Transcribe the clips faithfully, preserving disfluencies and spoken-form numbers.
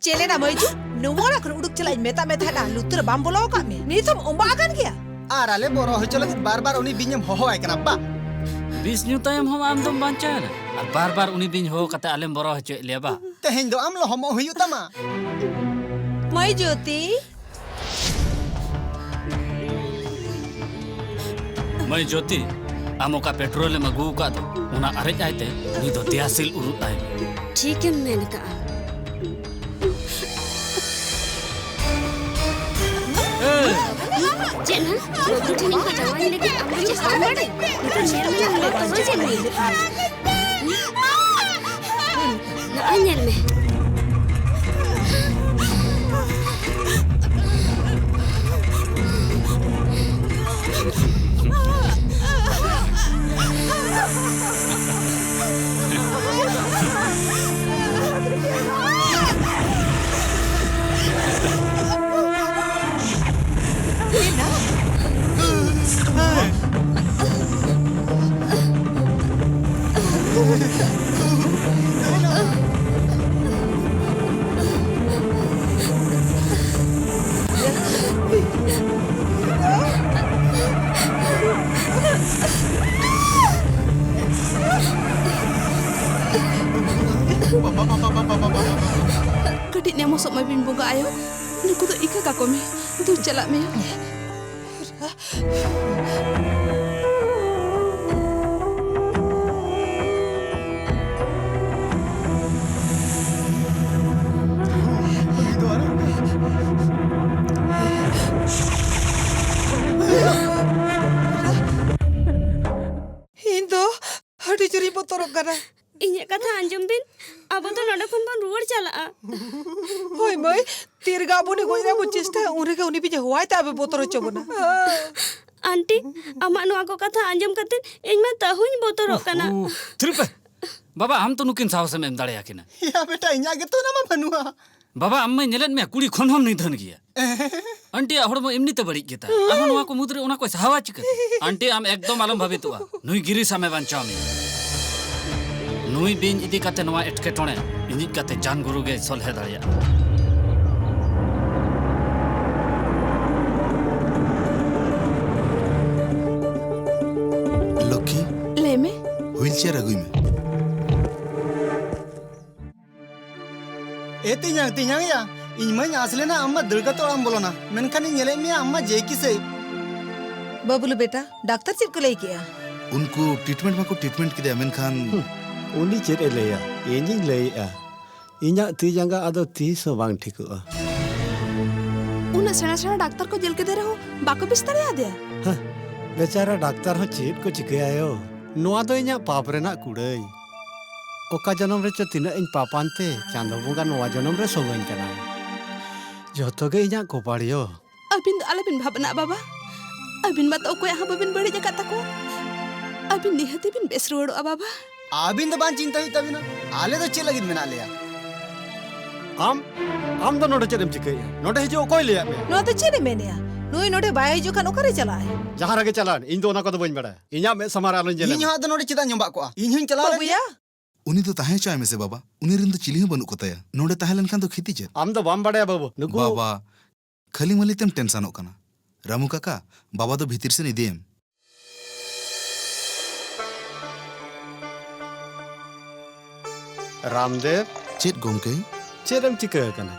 ᱪᱮᱞᱮᱱᱟ ᱢᱟᱹᱭᱡᱩ, ᱱᱚᱣᱟ ᱚᱲᱟᱜ ᱠᱷᱚᱱ ᱩᱰᱩᱠ ᱪᱟᱞᱟᱜ ᱤᱧ ᱢᱮᱛᱟᱜ ᱢᱮ ᱛᱟᱦᱮᱸᱫ, ᱞᱩᱛᱩᱨ ᱨᱮ ᱵᱟᱢ ᱵᱚᱞᱚ ᱟᱠᱟᱫ ᱢᱮ? ᱱᱤᱛ ᱦᱚᱸᱢ ᱚᱢᱵᱟ ᱟᱠᱟᱱ ᱜᱮᱭᱟ? ᱟᱨ ᱟᱞᱮ ᱵᱚᱨᱚ ᱦᱚᱪᱚ ᱞᱟᱹᱜᱤᱫ ᱵᱟᱨ ᱵᱟᱨ ᱩᱱᱤ ᱵᱤᱧ ᱮᱢ ᱦᱚᱦᱚᱣᱟᱭ ᱠᱟᱱᱟ ᱵᱟ? ᱵᱤᱥ ᱧᱩ ᱛᱟᱭᱚᱢ ᱦᱚᱸ ᱟᱢ ᱫᱚᱢ ᱵᱟᱧᱪᱟᱣ ᱮᱱᱟ? ᱟᱨ ᱵᱟᱨ ᱵᱟᱨ ᱩᱱᱤ ᱵᱤᱧ ᱦᱚᱦᱚ ᱠᱟᱛᱮ ᱟᱞᱮᱢ ᱵᱚᱨᱚ ᱦᱚᱪᱚᱭᱮᱫ ᱞᱮᱭᱟ ᱵᱟ? ᱛᱮᱦᱮᱧ ᱫᱚ ᱟᱢ ᱞᱚᱦᱚᱢᱚᱜ ᱦᱩᱭᱩᱜ ᱛᱟᱢᱟ᱾ ᱢᱟᱹᱭ ᱡᱳᱛᱤ᱾ ᱢᱟᱹᱭ ᱡᱳᱛᱤ, ᱟᱢ ᱚᱠᱟ ᱯᱮᱴᱨᱳᱞ ᱮᱢ ᱟᱹᱜᱩ ᱟᱠᱟᱫ ᱫᱚ, ᱚᱱᱟ ᱟᱨᱮᱡ ᱟᱭ ᱛᱮ ᱩᱱᱤ ᱫᱚ ᱫᱮᱭᱟ ᱥᱤᱞ ᱩᱨᱩᱫ ᱟᱭ ᱢᱮ᱾ ᱴᱷᱤᱠᱮᱢ ᱢᱮᱱ ᱟᱠᱟᱫᱼᱟ᱾ ᱪᱮᱫ ᱱᱟ? ᱱᱩᱠᱩ ᱴᱷᱮᱱ ᱤᱧ ᱠᱚ ᱡᱟᱶᱟᱭ ᱞᱟᱹᱜᱤᱫ ᱟᱢ ᱫᱚ ᱪᱮᱫ ᱵᱟᱢ ᱵᱟᱲᱟᱭ? ᱱᱩᱠᱩ ᱧᱮᱞ ᱢᱮ, ᱱᱩᱠᱩ ᱛᱚᱨᱚᱡ ᱮᱫ ᱢᱮᱭᱟ᱾ ᱱᱚᱜᱼᱚᱭ ᱧᱮᱞ ᱢᱮ᱾ ᱠᱟᱹᱴᱤᱡ ᱱᱮᱢᱚᱥᱚᱜ ᱢᱮ ᱵᱤᱱ ᱵᱚᱸᱜᱟ ᱟᱭᱳ, ᱱᱩᱠᱩ ᱫᱚ ᱤᱠᱟᱹ ᱠᱟᱠᱚ ᱢᱮ, ᱫᱩ ᱪᱟᱞᱟᱜ ᱢᱮ᱾ ᱤᱧ ᱫᱚ ᱟᱹᱰᱤ ᱡᱳᱨᱤᱧ ᱵᱚᱛᱚᱨᱚᱜ ᱠᱟᱱᱟ᱾ ᱤᱧᱟᱹᱜ ᱠᱟᱛᱷᱟ ᱟᱸᱡᱚᱢ ᱵᱤᱱ, ᱟᱵᱚ ᱫᱚ ᱱᱚᱰᱮ ᱠᱷᱚᱱ ᱵᱚᱱ ᱨᱩᱣᱟᱹᱲ ᱪᱟᱞᱟᱜᱼᱟ᱾ ᱦᱳᱭ ᱢᱟᱹᱭ, ᱛᱤ ᱨᱮᱜᱮ ᱟᱵᱚ ᱩᱱᱤ ᱜᱚᱡ ᱨᱮᱭᱟᱜ ᱵᱚᱱ ᱪᱮᱥᱴᱟᱭᱟ, ᱩᱱ ᱨᱮᱜᱮ ᱩᱱᱤ ᱵᱤᱧ ᱦᱚᱦᱚᱣᱟᱭ ᱛᱮ ᱟᱵᱚ ᱵᱚᱛᱚᱨ ᱦᱚᱪᱚ ᱵᱚᱱᱟ᱾ ᱟᱱᱴᱤ, ᱟᱢᱟᱜ ᱱᱚᱣᱟ ᱠᱚ ᱠᱟᱛᱷᱟ ᱟᱸᱡᱚᱢ ᱠᱟᱛᱮ ᱤᱧ ᱢᱟ ᱛᱟᱹᱦᱩᱧ ᱵᱚᱛᱚᱨᱚᱜ ᱠᱟᱱᱟ᱾ ᱩᱦ, ᱛᱷᱤᱨ ᱯᱮ᱾ ᱵᱟᱵᱟ, ᱟᱢ ᱛᱚ ᱱᱩᱠᱤᱱ ᱥᱟᱦᱚᱥᱮᱢ ᱮᱢ ᱫᱟᱲᱮᱭᱟᱠᱤᱱᱟ᱾ ᱭᱟ ᱵᱮᱴᱟ, ᱤᱧᱟᱹᱜ ᱜᱮᱛᱚ ᱚᱱᱟ ᱢᱟ ᱵᱟᱹᱱᱩᱜᱼᱟ᱾ ᱵᱟᱵᱟ, ᱟᱢ ᱢᱟᱹᱧ ᱧᱮᱞᱮᱫ ᱢᱮᱭᱟ, ᱠᱩᱲᱤ ᱠᱷᱚᱱ ᱦᱚᱸᱢ ᱱᱤᱫᱷᱟᱹᱱ ᱜᱮᱭᱟ᱾ ᱟᱱᱴᱤᱭᱟᱜ ᱦᱚᱲᱢᱚ ᱮᱢᱱᱤ ᱛᱮ ᱵᱟᱹᱲᱤᱡ ᱜᱮᱛᱟ᱾ ᱟᱨᱦᱚᱸ ᱱᱚᱣᱟ ᱠᱚ ᱢᱩᱫᱽᱨᱮ ᱚᱱᱟ ᱠᱚᱭ ᱥᱟᱦᱟᱣᱟ ᱪᱤᱠᱟᱹᱛᱮ? ᱟᱱᱴᱤ, ᱟᱢ ᱮᱠᱫᱚᱢ ᱟᱞᱚᱢ ᱵᱷᱟᱵᱤᱛᱚᱜᱼᱟ᱾ ᱱᱩᱭ ᱜᱤᱨᱤᱥ ᱟᱢᱮ ᱵᱟᱧᱪᱟᱣ ᱢᱮᱭᱟ᱾ ᱱᱩᱭ ᱵᱤᱧ ᱤᱫᱤ ᱠᱟᱛᱮ ᱱᱚᱣᱟ ᱮᱴᱠᱮᱴᱚᱬᱮ ᱤᱧᱤᱡ ᱜᱟᱛᱮ ᱡᱟᱱ ᱜᱩᱨᱩ ᱜᱮᱭ ᱥᱚᱞᱦᱮ ᱫᱟᱲᱮᱭᱟᱜᱼᱟ᱾ ᱞᱚᱠᱠᱷᱤ, ᱞᱟᱹᱭ ᱢᱮ᱾ ᱦᱩᱭᱤᱞ ᱪᱮᱭᱟᱨ ᱟᱹᱜᱩᱭ ᱢᱮ᱾ ᱮ ᱛᱮᱧᱟᱝ, ᱛᱮᱧᱟᱝ ᱭᱟ, ᱤᱧ ᱢᱟᱧ ᱟᱸᱥ ᱞᱮᱱᱟ ᱟᱢ ᱢᱟ ᱫᱟᱹᱲ ᱠᱟᱛᱮ ᱚᱲᱟᱜ ᱮᱢ ᱵᱚᱞᱚᱱᱟ, ᱢᱮᱱᱠᱷᱟᱱ ᱤᱧ ᱧᱮᱞᱮᱫ ᱢᱮᱭᱟ ᱟᱢ ᱢᱟ ᱡᱮ ᱠᱤᱥᱮᱭ᱾ ᱵᱟᱹᱵᱞᱩ ᱵᱮᱴᱟ, ᱰᱟᱠᱛᱟᱨ ᱪᱮᱫ ᱠᱚ ᱞᱟᱹᱭ ᱠᱮᱜᱼᱟ? ᱩᱱᱠᱩ ᱴᱨᱤᱴᱢᱮᱱᱴ ᱢᱟᱠᱚ ᱴᱨᱤᱴᱢᱮᱱᱴ ᱠᱮᱫᱮᱭᱟ, ᱢᱮᱱᱠᱷᱟᱱ ᱦᱩᱸ, ᱩᱱᱤ ᱪᱮᱫ ᱮ ᱞᱟᱹᱭᱟ? ᱤᱧᱤᱧ ᱞᱟᱹᱭᱮᱜᱼᱟ, ᱤᱧᱟᱜ ᱛᱤ ᱡᱟᱸᱜᱟ ᱟᱫᱚ ᱛᱤᱥ ᱦᱚᱸ ᱵᱟᱝ ᱴᱷᱤᱠᱚᱜᱼᱟ᱾ ᱩᱱᱟᱹᱜ ᱥᱮᱬᱟ ᱥᱮᱬᱟ ᱰᱟᱠᱛᱟᱨ ᱠᱚ ᱧᱮᱞ ᱠᱮᱫᱮ ᱨᱮᱦᱚᱸ ᱵᱟᱠᱚ ᱵᱮᱥ ᱫᱟᱲᱮᱭᱟᱫᱮᱭᱟ? ᱦᱮᱸ, ᱵᱮᱪᱟᱨᱟ ᱰᱟᱠᱛᱟᱨ ᱦᱚᱸ ᱪᱮᱫ ᱠᱚ ᱪᱤᱠᱟᱹᱭᱟᱭᱳ? ᱱᱚᱣᱟ ᱫᱚ ᱤᱧᱟᱜ ᱯᱟᱯ ᱨᱮᱱᱟᱜ ᱠᱩᱲᱟᱹᱭ᱾ ᱚᱠᱟ ᱡᱚᱱᱚᱢ ᱨᱮᱪᱚ ᱛᱤᱱᱟᱹᱜ ᱤᱧ ᱯᱟᱯᱟᱱ ᱛᱮ, ᱪᱟᱸᱫᱚ ᱵᱚᱸᱜᱟ ᱱᱚᱣᱟ ᱡᱚᱱᱚᱢ ᱨᱮ ᱥᱚᱝᱜᱚᱧ ᱠᱟᱱᱟᱭ᱾ ᱡᱷᱚᱛᱚ ᱜᱮ ᱤᱧᱟᱜ ᱠᱚᱯᱟᱲᱤᱭᱳ᱾ ᱟᱹᱵᱤᱱ ᱫᱚ ᱟᱞᱚᱵᱤᱱ ᱵᱷᱟᱵᱽᱱᱟᱜᱼᱟ, ᱵᱟᱵᱟ᱾ ᱟᱹᱵᱤᱱ ᱢᱟᱛᱚ ᱚᱠᱚᱭᱟᱜ ᱦᱚᱸ ᱵᱟᱹᱵᱤᱱ ᱵᱟᱹᱲᱤᱡ ᱟᱠᱟᱫ ᱛᱟᱠᱚᱣᱟ᱾ ᱟᱹᱵᱤᱱ ᱱᱤᱦᱟᱹᱛ ᱵᱤᱱ ᱵᱮᱥ ᱨᱩᱣᱟᱹᱲᱚᱜᱼᱟ, ᱵᱟᱵᱟ᱾ ᱟᱹᱵᱤᱱ ᱫᱚ ᱵᱟᱝ ᱪᱤᱱᱛᱟᱹ ᱦᱩᱭᱩᱜ ᱛᱟᱹᱵᱤᱱᱟ᱾ ᱟᱞᱮ ᱫᱚ ᱪᱮᱫ ᱞᱟᱹᱜᱤᱫ ᱢᱮᱱᱟᱜ ᱞᱮᱭᱟ? ᱟᱢ, ᱟᱢ ᱫᱚ ᱱᱚᱰᱮ ᱪᱮᱫ ᱮᱢ ᱪᱤᱠᱟᱹᱭᱮᱫᱼᱟ? ᱱᱚᱰᱮ ᱦᱤᱡᱩᱜ ᱚᱠᱚᱭ ᱞᱟᱹᱭᱟᱫ ᱢᱮᱭᱟ? ᱱᱚᱣᱟ ᱫᱚ ᱪᱮᱫ ᱮ ᱢᱮᱱᱮᱜᱼᱟ? ᱱᱩᱭ ᱱᱚᱰᱮ ᱵᱟᱭ ᱦᱤᱡᱩᱜ ᱠᱷᱟᱱ ᱚᱠᱟᱨᱮ ᱪᱟᱞᱟᱜᱼᱟᱭ? ᱡᱟᱦᱟᱸ ᱨᱮᱜᱮ ᱪᱟᱞᱟᱜ, ᱤᱧ ᱫᱚ ᱚᱱᱟ ᱠᱚᱫᱚ ᱵᱟᱹᱧ ᱵᱟᱲᱟᱭᱟ᱾ ᱤᱧᱟᱜ ᱢᱮᱫ ᱥᱟᱢᱟᱝ ᱨᱮ ᱟᱞᱚᱧ ᱧᱮᱞᱮ ᱤᱧ ᱢᱟ᱾ ᱦᱚᱸ ᱟᱫᱚ ᱱᱚᱰᱮ ᱪᱮᱫᱟᱜ ᱧᱚᱢᱵᱟᱜ ᱠᱚᱜᱼᱟ? ᱤᱧ ᱦᱚᱸᱧ ᱪᱟᱞᱟᱣ ᱞᱮᱱ ᱵᱟᱹᱵᱩᱭᱟ? ᱜᱮ᱾ ᱩᱱᱤ ᱫᱚ ᱛᱟᱦᱮᱸ ᱦᱚᱪᱚᱣᱟᱭ ᱢᱮᱥᱮ ᱵᱟᱵᱟ, ᱩᱱᱤ ᱨᱮᱱ ᱫᱚ ᱪᱤᱞᱤ ᱦᱚᱸ ᱵᱟᱹᱱᱩᱜ ᱠᱚᱛᱟᱭᱟ᱾ ᱱᱚᱰᱮ ᱛᱟᱦᱮᱸ ᱞᱮᱱᱠᱷᱟᱱ ᱫᱚ ᱠᱷᱤᱛᱤ ᱪᱮᱫ? ᱟᱢ ᱫᱚ ᱵᱟᱢ ᱵᱟᱲᱟᱭᱟ ᱵᱟᱹᱵᱩ, ᱱᱩᱠᱩ ᱵᱟᱵᱟ, ᱠᱷᱟᱹᱞᱤ ᱢᱟᱹᱞᱤ ᱛᱮᱢ ᱴᱮᱱᱥᱟᱱᱚᱜ ᱠᱟᱱᱟ᱾ ᱨᱟᱢᱩ ᱠᱟᱠᱟ, ᱵᱟᱵᱟ ᱫᱚ ᱵᱷᱤᱛᱤᱨ ᱥᱮᱱ ᱤᱫᱤᱭᱮᱢ᱾ ᱨᱟᱢᱫᱮᱵ᱾ ᱪᱮᱫ ᱜᱚᱢᱠᱮ? ᱪᱮᱫ ᱮᱢ ᱪᱤᱠᱟᱹ ᱟᱠᱟᱱᱟ?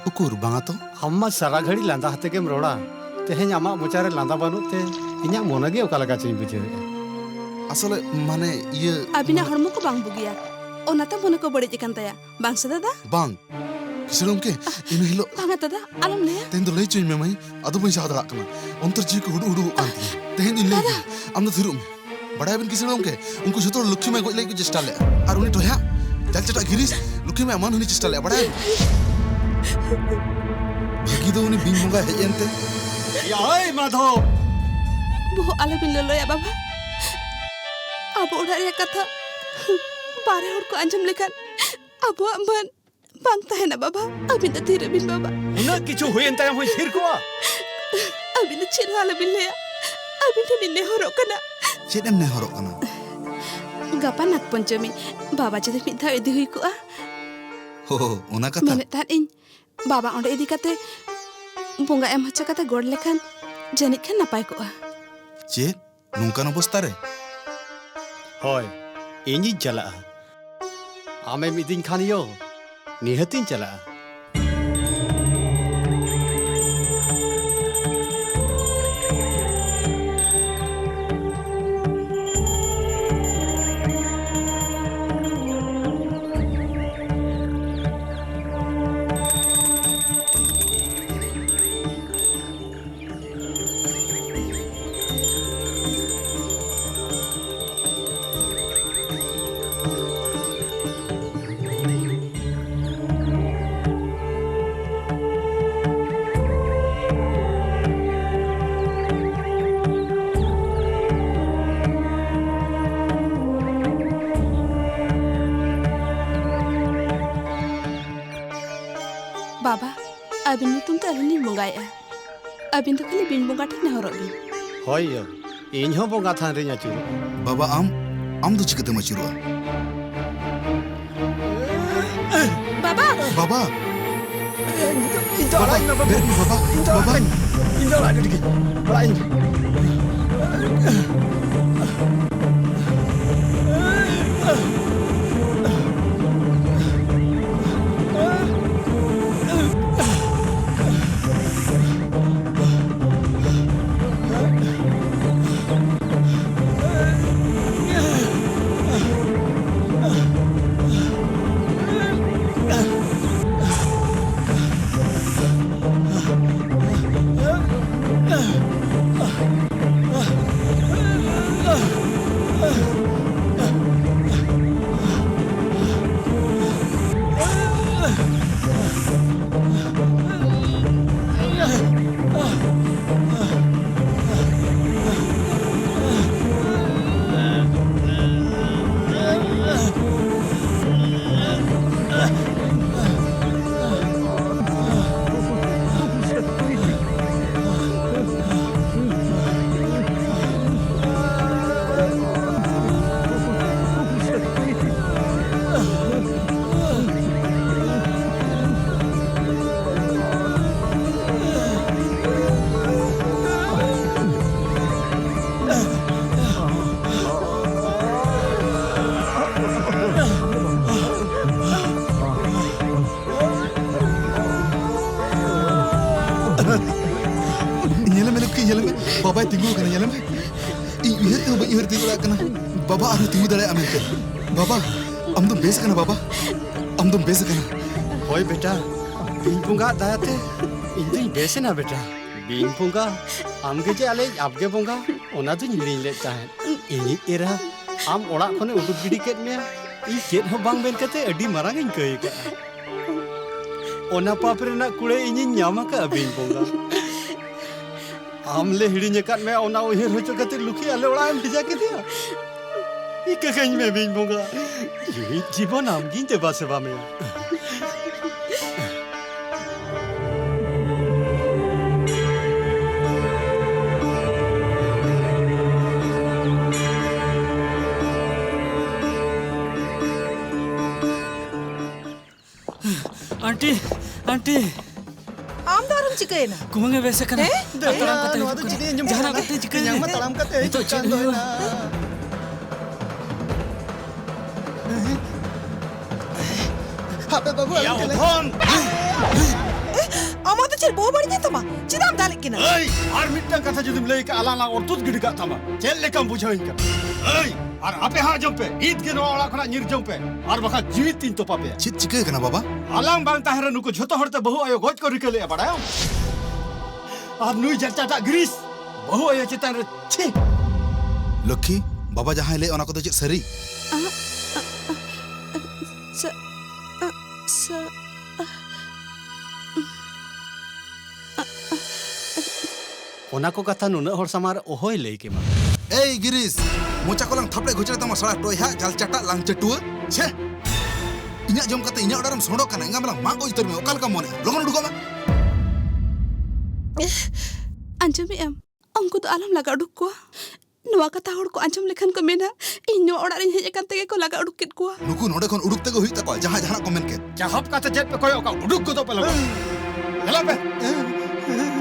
ᱩᱠᱩᱨ, ᱵᱟᱝᱟ ᱛᱚ᱾ ᱟᱢ ᱢᱟ ᱥᱟᱨᱟ ᱜᱷᱟᱹᱲᱤ ᱞᱟᱸᱫᱟ ᱦᱟᱛᱮ ᱜᱮᱢ ᱨᱚᱲᱟ᱾ ᱛᱮᱦᱮᱧ ᱟᱢᱟᱜ ᱢᱚᱪᱟ ᱨᱮ ᱞᱟᱸᱫᱟ ᱵᱟᱹᱱᱩᱜ ᱛᱮ ᱤᱧᱟᱜ ᱢᱚᱱᱮ ᱜᱮ ᱚᱠᱟ ᱞᱮᱠᱟ ᱪᱚᱧ ᱵᱩᱡᱷᱟᱹᱣᱮᱫᱼᱟ᱾ ᱟᱥᱚᱞᱮ, ᱢᱟᱱᱮ, ᱤᱭᱟᱹ, ᱟᱹᱵᱤᱱᱟᱜ ᱢᱟᱱᱮ ᱦᱚᱲᱢᱚ ᱠᱚ ᱵᱟᱝ ᱵᱩᱜᱤᱭᱟ, ᱚᱱᱟᱛᱮ ᱢᱚᱱᱮ ᱠᱚ ᱵᱟᱹᱲᱤᱡ ᱟᱠᱟᱱ ᱛᱟᱭᱟ, ᱵᱟᱝ ᱥᱮ ᱫᱟᱫᱟ? ᱵᱟᱝ, ᱠᱤᱥᱟᱹᱬ ᱜᱚᱢᱠᱮ, ᱤᱱᱟᱹ ᱦᱤᱞᱳᱜ ᱵᱟᱝᱟ ᱫᱟᱫᱟ, ᱟᱞᱚᱢ ᱞᱟᱹᱭᱟ᱾ ᱛᱮᱦᱮᱧ ᱫᱚ ᱞᱟᱹᱭ ᱦᱚᱪᱚᱧ ᱢᱮ ᱢᱟᱹᱭ, ᱟᱫᱚ ᱵᱟᱹᱧ ᱥᱟᱦᱟᱣ ᱫᱟᱲᱮᱭᱟᱜ ᱠᱟᱱᱟ᱾ ᱚᱱᱛᱚᱨ ᱡᱤᱣᱤ ᱠᱚ ᱦᱩᱰᱩᱜ ᱦᱩᱰᱩᱜᱚᱜ ᱠᱟᱱ ᱛᱤᱧᱟ᱾ ᱛᱮᱦᱮᱧ ᱫᱚᱧ ᱞᱟᱹᱭ ᱫᱟᱫᱟ᱾ ᱜᱮᱭᱟ, ᱟᱢ ᱫᱚ ᱛᱷᱤᱨᱚᱜ ᱢᱮ᱾ ᱵᱟᱲᱟᱭᱟᱵᱤᱱ ᱠᱤᱥᱟᱹᱬ ᱜᱚᱢᱠᱮ, ᱩᱱᱠᱩ ᱡᱷᱚᱛᱚ ᱦᱚᱲ ᱞᱚᱠᱠᱷᱤ ᱢᱟᱭ ᱜᱚᱡ ᱞᱟᱹᱜᱤᱫ ᱠᱚ ᱪᱮᱥᱴᱟ ᱞᱮᱫᱼᱟ, ᱟᱨ ᱩᱱᱤ ᱴᱚᱭᱦᱟ ᱡᱟᱞ ᱪᱟᱴᱟᱜ ᱜᱤᱨᱤᱥ ᱞᱚᱠᱠᱷᱤ ᱢᱟᱭ ᱢᱟᱱᱦᱟᱹᱱᱤ ᱪᱮᱥᱴᱟ ᱞᱮᱫᱼᱟ, ᱵᱟᱲᱟᱭᱟᱵᱤᱱ? ᱵᱷᱟᱹᱜᱤ ᱫᱚ ᱩᱱᱤ ᱵᱤᱧ ᱵᱚᱸᱜᱟᱭ ᱦᱮᱡ ᱮᱱᱛᱮ᱾ ᱭᱟ, ᱳᱭ ᱢᱟᱫᱷᱚᱵ! ᱵᱚᱦᱚᱜ ᱟᱞᱚᱵᱤᱱ ᱞᱚᱞᱚᱭᱟ ᱵᱟᱵᱟ᱾ ᱟᱵᱚ ᱚᱲᱟᱜ ᱨᱮᱭᱟᱜ ᱠᱟᱛᱷᱟ ᱵᱟᱨᱦᱮ ᱦᱚᱲ ᱠᱚ ᱟᱸᱡᱚᱢ ᱞᱮᱠᱷᱟᱱ ᱟᱵᱚᱣᱟᱜ ᱢᱟᱹᱱ ᱵᱟᱝ ᱛᱟᱦᱮᱱᱟ ᱵᱟᱵᱟ᱾ ᱟᱹᱵᱤᱱ ᱫᱚ ᱛᱷᱤᱨᱚᱜ ᱵᱤᱱ ᱵᱟᱵᱟ᱾ ᱩᱱᱟᱹᱜ ᱠᱤᱪᱷᱩ ᱦᱩᱭᱮᱱ ᱛᱟᱭᱚᱢ ᱦᱚᱸᱧ ᱛᱷᱤᱨ ᱠᱚᱜᱼᱟ? ᱟᱹᱵᱤᱱ ᱫᱚ ᱪᱮᱫ ᱦᱚᱸ ᱟᱞᱚᱵᱤᱱ ᱞᱟᱹᱭᱟ᱾ ᱟᱹᱵᱤᱱ ᱴᱷᱮᱱ ᱞᱤᱧ ᱱᱮᱦᱚᱨᱚᱜ ᱠᱟᱱᱟ᱾ ᱪᱮᱫ ᱮᱢ ᱱᱮᱦᱚᱨᱚᱜ ᱠᱟᱱᱟ? ᱜᱟᱯᱟ ᱱᱟᱜᱽ ᱯᱚᱧᱪᱚᱢᱤ᱾ ᱵᱟᱵᱟ ᱡᱩᱫᱤ ᱢᱤᱫ ᱫᱷᱟᱣ ᱤᱫᱤ ᱦᱩᱭ ᱠᱚᱜᱼᱟ᱾ ᱦᱳ, ᱚᱱᱟ ᱠᱟᱛᱷᱟ? ᱢᱮᱱᱮᱫ ᱛᱟᱦᱮᱸᱫ ᱤᱧ, ᱵᱟᱵᱟ ᱚᱸᱰᱮ ᱤᱫᱤ ᱠᱟᱛᱮ ᱵᱚᱸᱜᱟ ᱮᱢ ᱦᱚᱪᱚ ᱠᱟᱛᱮ ᱜᱚᱲ ᱞᱮᱠᱷᱟᱱ ᱡᱟᱹᱱᱤᱡ ᱠᱷᱟᱱ ᱱᱟᱯᱟᱭ ᱠᱚᱜᱼᱟ᱾ ᱪᱮᱫ? ᱱᱚᱝᱠᱟᱱ ᱚᱵᱚᱥᱛᱟ ᱨᱮ? ᱦᱳᱭ, ᱤᱧᱤᱧ ᱪᱟᱞᱟᱜᱼᱟ᱾ ᱟᱢᱮᱢ ᱤᱫᱤᱧ ᱠᱷᱟᱱ ᱭᱳ, ᱱᱤᱦᱟᱹᱛᱤᱧ ᱪᱟᱞᱟᱜᱼᱟ᱾ ᱵᱟᱵᱟ, ᱟᱹᱵᱤᱱ ᱧᱩᱛᱩᱢ ᱛᱮ ᱟᱹᱞᱤᱧ ᱞᱤᱧ ᱵᱚᱸᱜᱟᱭᱮᱫᱼᱟ᱾ ᱟᱹᱵᱤᱱ ᱫᱚ ᱠᱷᱟᱹᱞᱤ ᱵᱤᱱ ᱵᱚᱸᱜᱟ ᱴᱷᱮᱱ ᱱᱮᱦᱚᱨᱚᱜ ᱵᱤᱱ᱾ ᱦᱳᱭ ᱭᱳ, ᱤᱧ ᱦᱚᱸ ᱵᱚᱸᱜᱟ ᱛᱷᱟᱱ ᱨᱤᱧ ᱟᱹᱪᱩᱨᱚᱜᱼᱟ᱾ ᱵᱟᱵᱟ, ᱟᱢ, ᱟᱢ ᱫᱚ ᱪᱤᱠᱟᱹᱛᱮᱢ ᱟᱹᱪᱩᱨᱚᱜᱼᱟ? ᱵᱟᱵᱟ! ᱵᱟᱵᱟ! ᱤᱧ ᱫᱚ, ᱤᱧ ᱫᱚ ᱵᱟᱵᱟ! ᱟᱲᱟᱜ ᱤᱧ ᱢᱮ, ᱵᱟᱹᱵᱩ᱾ ᱵᱮᱨᱮᱫ ᱢᱮ, ᱵᱟᱵᱟ! ᱤᱧ ᱫᱚ ᱵᱟᱵᱟ! ᱟᱲᱟᱜ ᱤᱧ, ᱤᱧ ᱫᱚ ᱟᱲᱟᱜ ᱜᱤᱰᱤ ᱠᱟᱹᱧ᱾ ᱟᱲᱟᱜ ᱤᱧ᱾ ᱵᱟᱵᱟᱭ ᱛᱤᱸᱜᱩ ᱟᱠᱟᱱᱟ, ᱧᱮᱞᱮ ᱢᱮ᱾ ᱤᱧ ᱩᱭᱦᱟᱹᱨ ᱛᱮᱦᱚᱸ ᱵᱟᱹᱧ ᱩᱭᱦᱟᱹᱨ ᱛᱤᱭᱳᱜ ᱫᱟᱲᱮᱭᱟᱜ ᱠᱟᱱᱟ ᱵᱟᱵᱟ ᱟᱨᱦᱚᱸ ᱛᱤᱸᱜᱩ ᱫᱟᱲᱮᱭᱟᱜᱼᱟ ᱢᱮᱱᱛᱮ᱾ ᱵᱟᱵᱟ, ᱟᱢ ᱫᱚᱢ ᱵᱮᱥ ᱟᱠᱟᱱᱟ ᱵᱟᱵᱟ? ᱟᱢ ᱫᱚᱢ ᱵᱮᱥ ᱟᱠᱟᱱᱟ? ᱦᱳᱭ ᱵᱮᱴᱟ, ᱵᱤᱧ ᱵᱚᱸᱜᱟ ᱟᱜ ᱫᱟᱭᱟᱛᱮ ᱤᱧ ᱫᱩᱧ ᱵᱮᱥ ᱮᱱᱟ ᱵᱮᱴᱟ᱾ ᱵᱤᱧ ᱵᱚᱸᱜᱟ, ᱟᱢ ᱜᱮ ᱡᱮ ᱟᱞᱮᱭᱤᱡ ᱟᱵᱜᱮ ᱵᱚᱸᱜᱟ, ᱚᱱᱟ ᱫᱩᱧ ᱦᱤᱲᱤᱧ ᱞᱮᱫ ᱛᱟᱦᱮᱸᱫ᱾ ᱤᱧᱤᱡ ᱮᱨᱟ, ᱟᱢ ᱚᱲᱟᱜ ᱠᱷᱚᱱᱮ ᱩᱰᱩᱠ ᱜᱤᱰᱤ ᱠᱮᱫ ᱢᱮᱭᱟ, ᱤᱧ ᱪᱮᱫ ᱦᱚᱸ ᱵᱟᱝ ᱢᱮᱱ ᱠᱟᱛᱮ ᱟᱹᱰᱤ ᱢᱟᱨᱟᱝ ᱤᱧ ᱠᱟᱹᱭ ᱟᱠᱟᱫᱼᱟ᱾ ᱚᱱᱟ ᱯᱟᱯ ᱨᱮᱱᱟᱜ ᱠᱩᱲᱟᱹᱭ ᱤᱧᱤᱧ ᱧᱟᱢ ᱟᱠᱟᱫᱼᱟ ᱵᱤᱧ ᱵᱚᱸᱜᱟ᱾ ᱟᱢ ᱞᱮ ᱦᱤᱲᱤᱧ ᱟᱠᱟᱫ ᱢᱮᱭᱟ, ᱚᱱᱟ ᱩᱭᱦᱟᱹᱨ ᱦᱚᱪᱚ ᱠᱟᱛᱮ ᱞᱩᱠᱷᱤ ᱟᱞᱮ ᱚᱲᱟᱜ ᱮᱢ ᱵᱷᱮᱡᱟ ᱠᱮᱫᱮᱭᱟ᱾ ᱤᱠᱟᱹ ᱠᱟᱹᱧ ᱢᱮ ᱵᱤᱧ ᱵᱚᱸᱜᱟ, ᱡᱤᱣᱤᱫ ᱡᱤᱵᱚᱱ ᱟᱢᱜᱤᱧ ᱫᱮᱵᱟ ᱥᱮᱵᱟ ᱢᱮᱭᱟ᱾ Aunty, aunty. ᱟᱢ ᱫᱚ ᱟᱨᱦᱚᱸᱢ ᱪᱤᱠᱟᱹᱭᱮᱱᱟ? ᱠᱩᱢᱟᱹᱝ ᱮ ᱵᱮᱥ ᱟᱠᱟᱱᱟ᱾ ᱦᱮᱸ? ᱟᱨ ᱛᱟᱲᱟᱢ ᱠᱟᱛᱮ ᱱᱚᱣᱟ ᱦᱤᱡᱩᱜ ᱫᱚ ᱠᱟᱱᱟ᱾ ᱪᱮᱫ ᱤᱧ ᱟᱸᱡᱚᱢ ᱡᱟᱦᱟᱱᱟᱜ ᱠᱮᱫᱟ? ᱠᱟᱛᱮ ᱪᱤᱠᱟᱹᱭᱮᱱᱟ? ᱤᱧᱟᱝ ᱢᱟ ᱛᱟᱲᱟᱢ ᱠᱟᱛᱮ ᱱᱤᱛᱚᱜ ᱦᱤᱡᱩᱜ ᱪᱮᱫ ᱠᱟᱱ ᱫᱚ ᱦᱩᱭᱩᱜᱼᱟ? ᱦᱮᱱᱟᱜ᱾ ᱦᱟᱯᱮ ᱵᱟᱹᱵᱩ, ᱭᱟ ᱟᱹᱞᱤᱧ ᱠᱟᱹᱞᱤᱧ᱾ ᱦᱚᱯᱚᱱ! ᱮ, ᱟᱢᱟᱜ ᱫᱚ ᱪᱮᱫ ᱵᱚᱦᱚᱜ ᱵᱟᱹᱲᱤᱡ ᱮᱱ ᱛᱟᱢᱟ? ᱪᱮᱫᱟᱜ ᱮᱢ ᱫᱟᱞᱮᱫ ᱠᱤᱱᱟ? ᱮᱭ, ᱟᱨ ᱢᱤᱫᱴᱟᱝ ᱠᱟᱛᱷᱟ ᱡᱩᱫᱤᱢ ᱞᱟᱹᱭ ᱠᱟᱜᱼᱟ, ᱟᱞᱟᱝ ᱞᱟᱝ ᱚᱨᱛᱩᱫ ᱜᱤᱰᱤ ᱠᱟᱜ ᱛᱟᱢᱟ᱾ ᱪᱮᱫ ᱞᱮᱠᱟᱢ ᱵᱩᱡᱷᱟᱹᱣᱤᱧ ᱠᱟᱱᱟ? ᱮᱭ, ᱟᱨ ᱟᱯᱮ ᱦᱟᱸᱜ ᱟᱸᱡᱚᱢ ᱯᱮ, ᱱᱤᱛ ᱜᱮ ᱱᱚᱣᱟ ᱚᱲᱟᱜ ᱠᱷᱚᱱᱟᱜ ᱧᱤᱨ ᱡᱚᱝ ᱯᱮ, ᱟᱨ ᱵᱟᱠᱷᱟᱱ ᱡᱤᱣᱤ ᱛᱤᱧ ᱛᱚᱯᱟ ᱯᱮᱭᱟ᱾ ᱪᱮᱫ ᱪᱤᱠᱟᱹ ᱠᱟᱱᱟ ᱵᱟᱵᱟ? ᱟᱞᱟᱝ ᱵᱟᱝ ᱛᱟᱦᱮᱸ ᱨᱮ ᱱᱩᱠᱩ ᱡᱷᱚᱛᱚ ᱦᱚᱲ ᱛᱮ ᱵᱟᱹᱦᱩ ᱟᱭᱳ ᱜᱚᱡ ᱠᱚ ᱨᱤᱠᱟᱹ ᱞᱮᱫᱼᱟ, ᱵᱟᱲᱟᱭᱟᱢ? ᱟᱨ ᱱᱩᱭ ᱡᱟᱞᱪᱟᱴᱟᱜ ᱜᱤᱨᱤᱥ ᱵᱟᱹᱦᱩ ᱟᱭᱳ ᱪᱮᱛᱟᱱ ᱨᱮ, ᱪᱷᱤ! ᱞᱚᱠᱠᱷᱤ, ᱵᱟᱵᱟ ᱡᱟᱦᱟᱸᱭ ᱞᱟᱹᱭ ᱚᱱᱟ ᱠᱚᱫᱚ ᱪᱮᱫ ᱥᱟᱹᱨᱤ? ᱥᱟ-, ᱟ, ᱥᱟ-, ᱟ, ᱚᱱᱟ ᱠᱚ ᱠᱟᱛᱷᱟ ᱱᱩᱱᱟᱹᱜ ᱦᱚᱲ ᱥᱟᱢᱟᱝ ᱨᱮ ᱚᱦᱚᱭ ᱞᱟᱹᱭ ᱠᱮᱢᱟ᱾ ᱮᱭ ᱜᱤᱨᱤᱥ, ᱢᱚᱪᱟ ᱠᱚᱞᱟᱝ ᱛᱷᱟᱯᱲᱮ ᱜᱷᱩᱪᱲᱮ ᱛᱟᱢᱟ, ᱥᱟᱲᱟ ᱴᱚᱭᱦᱟ ᱡᱟᱞᱪᱟᱴᱟᱜ ᱞᱟᱝᱪᱟᱹᱴᱩᱣᱟᱹ᱾ ᱪᱷᱮ! ᱤᱧᱟᱹᱜ ᱡᱚᱢ ᱠᱟᱛᱮ ᱤᱧᱟᱹᱜ ᱚᱲᱟᱜ ᱨᱮᱢ ᱥᱚᱸᱰᱚᱜ ᱠᱟᱱᱟ, ᱮᱸᱜᱟ ᱢᱮᱞᱟᱝ ᱢᱟᱜ ᱜᱚᱡ ᱩᱛᱟᱹᱨ ᱢᱮ, ᱚᱠᱟ ᱞᱮᱠᱟᱢ ᱢᱚᱱᱮᱭᱟ? ᱞᱚᱜᱚᱱ ᱩᱰᱩᱠᱚᱜ ᱢᱮ᱾ ᱟᱸᱡᱚᱢᱮᱜ ᱟᱢ? ᱩᱱᱠᱩ ᱫᱚ ᱟᱞᱚᱢ ᱞᱟᱜᱟ ᱩᱰᱩᱠ ᱠᱚᱣᱟ᱾ ᱱᱚᱣᱟ ᱠᱟᱛᱷᱟ ᱦᱚᱲ ᱠᱚ ᱟᱸᱡᱚᱢ ᱞᱮᱠᱷᱟᱱ ᱠᱚ ᱢᱮᱱᱟ, "ᱤᱧ ᱱᱚᱣᱟ ᱚᱲᱟᱜ ᱨᱤᱧ ᱦᱮᱡ ᱟᱠᱟᱱ ᱛᱮᱜᱮ ᱠᱚ ᱞᱟᱜᱟ ᱩᱰᱩᱠ ᱠᱮᱫ ᱠᱚᱣᱟ᱾" ᱱᱩᱠᱩ ᱱᱚᱰᱮ ᱠᱷᱚᱱ ᱩᱰᱩᱠ ᱛᱮᱜᱮ ᱦᱩᱭᱩᱜ ᱛᱟᱠᱚᱣᱟ, ᱡᱟᱦᱟᱸᱭ ᱡᱟᱦᱟᱱᱟᱜ ᱠᱚ ᱢᱮᱱ ᱠᱮᱫ᱾ ᱪᱟᱦᱟᱵ ᱠᱟᱛᱮ ᱪᱮᱫ ᱯᱮ ᱠᱚᱭᱚᱜ ᱠᱟᱜ? ᱩᱰᱩᱠ ᱜᱚᱫᱚᱜ ᱯᱮ ᱞᱚᱜᱚᱱ᱾ ᱪᱟᱞᱟᱜ ᱯᱮ᱾